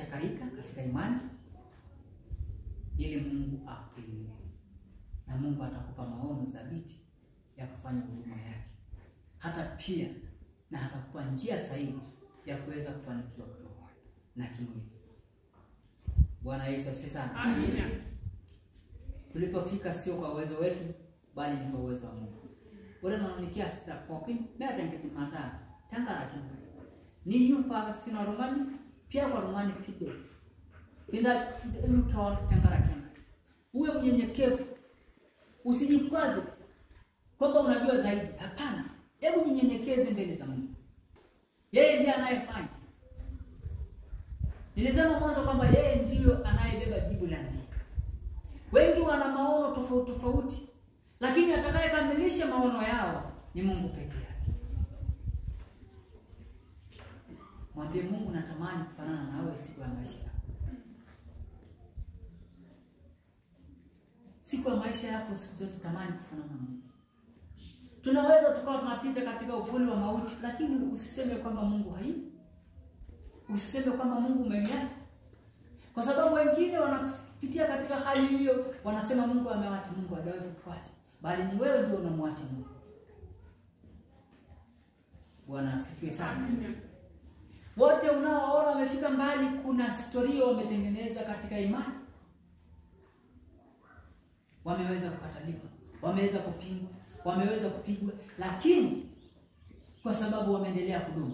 Chakarika katika imani ili Mungu akuinue, na Mungu atakupa maono thabiti ya kufanya huduma yake, hata pia na atakupa njia sahihi ya kuweza kufanikiwa kiroho na kimwili. Bwana Yesu asifiwe sana. Amina. Tulipofika sio kwa uwezo wetu, bali ni kwa uwezo wa Mungu. Ore nonikia sita pookin meeta enkidimata tenkaraki Enkai. Niyieu paa sina oltung'ani piaku oltung'ani pido pintalu kewon tenkaraki Enkai. Uwe mnyenyekevu, usijikwaze kwamba unajua zaidi. Hapana, hebu jinyenyekeze mbele za Mungu. Yeye ndiye anayefanya. Nilisema mwanzo kwamba yeye ndiyo anayebeba jibu la andika. Wengi wana maono tofauti tofauti, lakini atakayekamilisha maono yao ni Mungu peke yake. Mwambie Mungu, natamani kufanana na wewe siku ya maisha yako. Siku ya maisha yako, siku zote tamani kufanana na Mungu. Tunaweza tukawa tunapita katika uvuli wa mauti, lakini usiseme kwamba Mungu hayupo. Usiseme kwamba Mungu umeniacha. Kwa sababu wengine wanapitia katika hali hiyo, wanasema Mungu amewacha. Mungu hajawahi kukuacha, bali ni wewe ndio unamwacha Mungu. Bwana asifiwe sana. Wote unaoona wamefika mbali, kuna historia wametengeneza katika imani. Wameweza kukataliwa, wameweza kupingwa, wameweza kupigwa, lakini kwa sababu wameendelea kudumu.